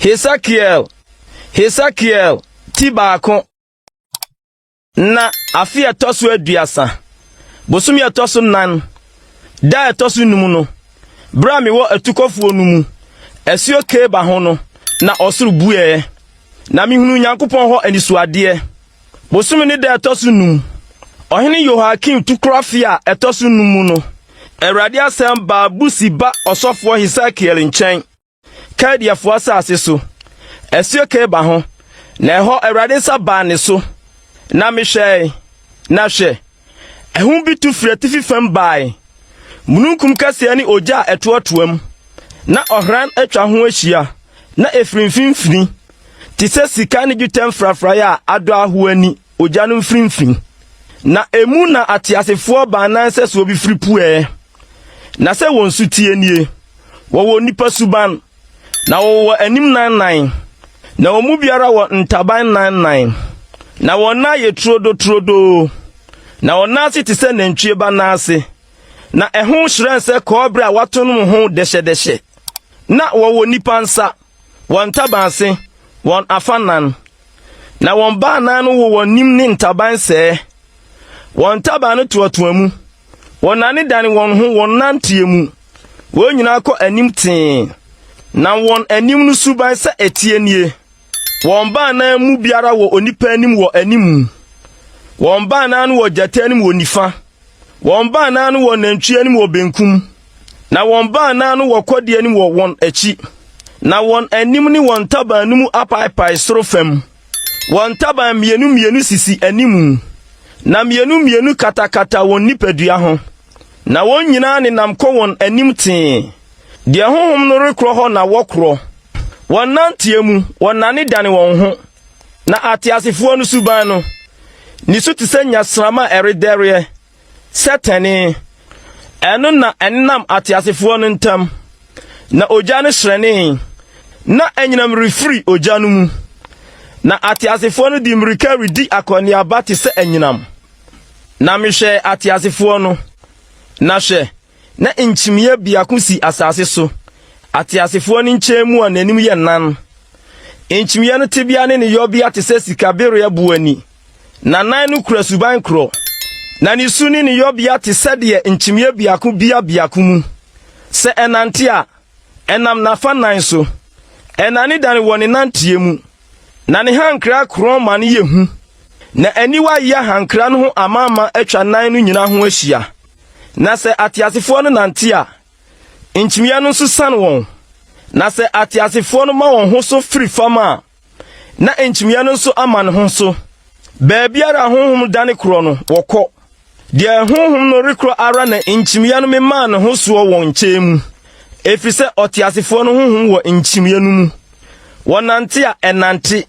Hesekiel, Hesekiel, ti baako. Na afe a ɛtɔ so 30, bosome a ɛtɔ so nan, da a ɛtɔ so num no, bere a mewɔ atukɔfoɔ no mu, asuo Kebar ho no, na ɔsoro bueɛ, na mehunuu Nyankopɔn hɔ anisoadeɛ. Bosome ne da a ɛtɔ so num, ɔhene Yehoiakim tukorɔ afe a ɛtɔ so num mu no, Awurade asɛm baa Busi ba ɔsɔfoɔ Hesekiel nkyɛn. Kaldeafoɔ asase so, asuo Kebar ho, na ɛhɔ Awurade nsa baa ne so. Na mehwɛe, na hwɛ, ahum bi tu firi atifi fam bae, mununkum kɛseɛ ne ogya a ɛtoatoam, na ɔhran atwa ho ahyia, na ɛfiri mfimfini, te sɛ sika ne dwetɛ mfrafraeɛ a adɔ ahoa ani ogya no mfimfini. Na emu na ateasefoɔ baanan sɛsoɔ bi firi pueɛ, na sɛ wɔn su teɛ nie. Wɔwɔ nnipa suban, na wɔwɔ anim nannan, na wɔn mu biara wɔ ntaban nannan, na wɔn nan yɛ turodoturodoo, na wɔn nan ase te sɛ nantwie ba nan ase, na ɛho hyerɛn sɛ kɔbere a wɔatonom ho dɛhyɛdɛhyɛ. Na wɔwɔ nnipa nsa, wɔn ntaban ase, wɔn afa nan, na wɔn baanan no wɔ wɔn anim ne ntaban sɛɛ. Wɔn ntaban no toatoa mu. Wɔnnanedane wɔn ho wɔn nanteɛ mu. Wɔn nyinaa kɔ anim tee. Na wɔn anim no suban sɛ ɛteɛ nie. Wɔn baanan mu biara wɔ onipa anim wɔ anim. Wɔn baanan no wɔ gyata anim wɔ nifa. Wɔn baanan no wɔ nantwi anim wɔ benkum. Na wɔn baanan no wɔ kɔdeɛ anim wɔ wɔn akyi. Na wɔn anim ne wɔn ntaban no mu apaepae soro fam. Wɔn ntaban mmienu mmienu sisi anim, na mmienu mmienu katakata wɔn nipadua ho, na wɔn nyinaa nenam kɔ wɔn anim tee. Deɛ honhom no rekorɔ hɔ na wɔkorɔ. Wɔn nanteɛ mu, wɔnnanedane wɔn ho. Na ateasefoɔ no suban no, ne su te sɛ nnyasramma a ɛredɛreɛ. Sɛ tɛnee. Ɛno na ɛnenam ateasefoɔ no ntam, na ogya no hyerɛnee, na anyinam refiri ogya no mu. Na ateasefoɔ no de mmirika redi akɔneaba te sɛ anyinam. Na mehwɛɛ ateasefoɔ no, na hwɛ, na nkyimiiɛ biako si asase so, ateasefoɔ no nkyɛn mu a n'anim yɛ nan. Nkyimiiɛ no tebea ne ne yɔbea te sɛ sikabereɛ boɔ ani. Na nan no kura suban korɔ, na ne su ne ne yɔbea te sɛdeɛ nkyimiiɛ biako bia biako mu. Sɛ ɛnante a, ɛnam n'afa nan so, ɛnanedane wɔ ne nanteɛ mu, na ne hankra korɔn ma no yɛ hu, na aniwa yɛ hankra no ho amaama atwa nan no nyinaa ho ahyia. Na sɛ ateasefoɔ no nante a, nkyimiiɛ no nso siane wɔn, na sɛ ateasefoɔ no ma wɔn ho so firi fam a, na nkyimiiɛ no nso ama ne ho so. Baabiara a honhom dane korɔ no, wɔkɔ. Deɛ honhom no rekorɔ ara na nkyimiiɛ no memaa ne ho soɔ wɔn nkyɛn mu, ɛfiri sɛ ɔteasefoɔ no honhom wɔ nkyimiiɛ no mu. Wɔnante a, ɛnante,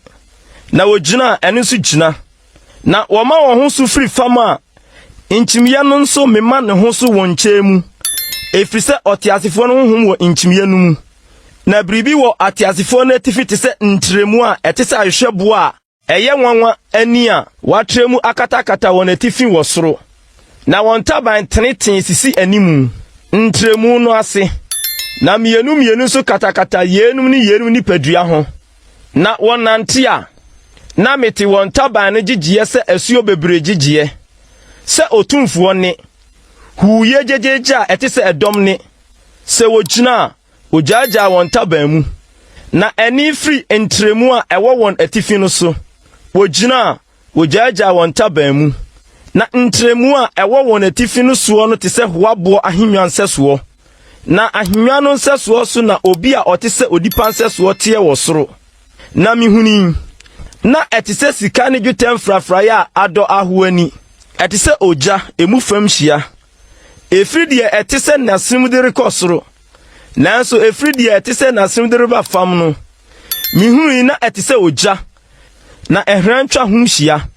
na wɔgyina a, ɛno nso gyina. Na wɔma wɔn ho so firi fam a, nkyimiiɛ no nso mema ne ho so wɔn nkyɛn mu, ɛfiri sɛ ɔteasefoɔ no honhom wɔ nkyimiiɛ no mu. Na biribi wɔ ateasefoɔ no atifi te sɛ ntrɛmu a ɛte sɛ ahwehwɛboɔ a ɛyɛ nwanwa ani a wɔatrɛ mu akatakata wɔn atifi wɔ soro. Na wɔn ntaban tenetene sisi anim, ntrɛmu no ase, na mmienu mmienu nso katakata yeinom ne yeinom nipadua ho. Na wɔnante a, na mete wɔn ntaban no gyegyeɛ sɛ asuo bebree gyegyeɛ, sɛ otumfoɔ nne, huuyɛ gyegyeegye a ɛte sɛ ɛdɔm nne. Sɛ wogyina a, wogyaagyaa wɔn ntaban mu, na ɛnne firi ntrɛmu a ɛwɔ wɔn atifi no so. Wogyina a, wogyaagyaa wɔn ntaban mu, na ntrɛmu a ɛwɔ wɔn atifi no soɔ no te sɛ hoaboɔ ahennwa nsɛsoɔ, na ahennwa no nsɛsoɔ so na obi a ɔte sɛ onipa nsɛsoɔ teɛ wɔ soro. Na mehunui, na ɛte sɛ sika ne dwetɛ mfrafraeɛ a adɔ ahoa ani, ɛte sɛ ogya, emu fam hyia. Ɛfiri deɛ ɛte sɛ n'asenem de rekɔ soro, nanso ɛfiri deɛ ɛte sɛ n'asenem de reba fam no, mehunui na ɛte sɛ ogya, na ɛhran twa ho hyia.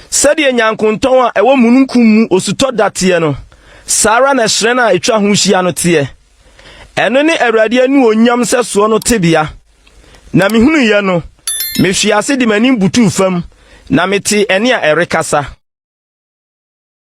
Sɛdeɛ nyankontɔn a ɛwɔ mununkum mu osutɔ da teɛ no, saa ara na hyerɛn a ɛtwa ho hyia no teɛ. Ɛno ne Awurade anuonyam nsɛsoɔ no tebea. Na mehunuiɛ no, mehwee ase de m'anim butuu fam, na metee ɛnne a ɛrekasa.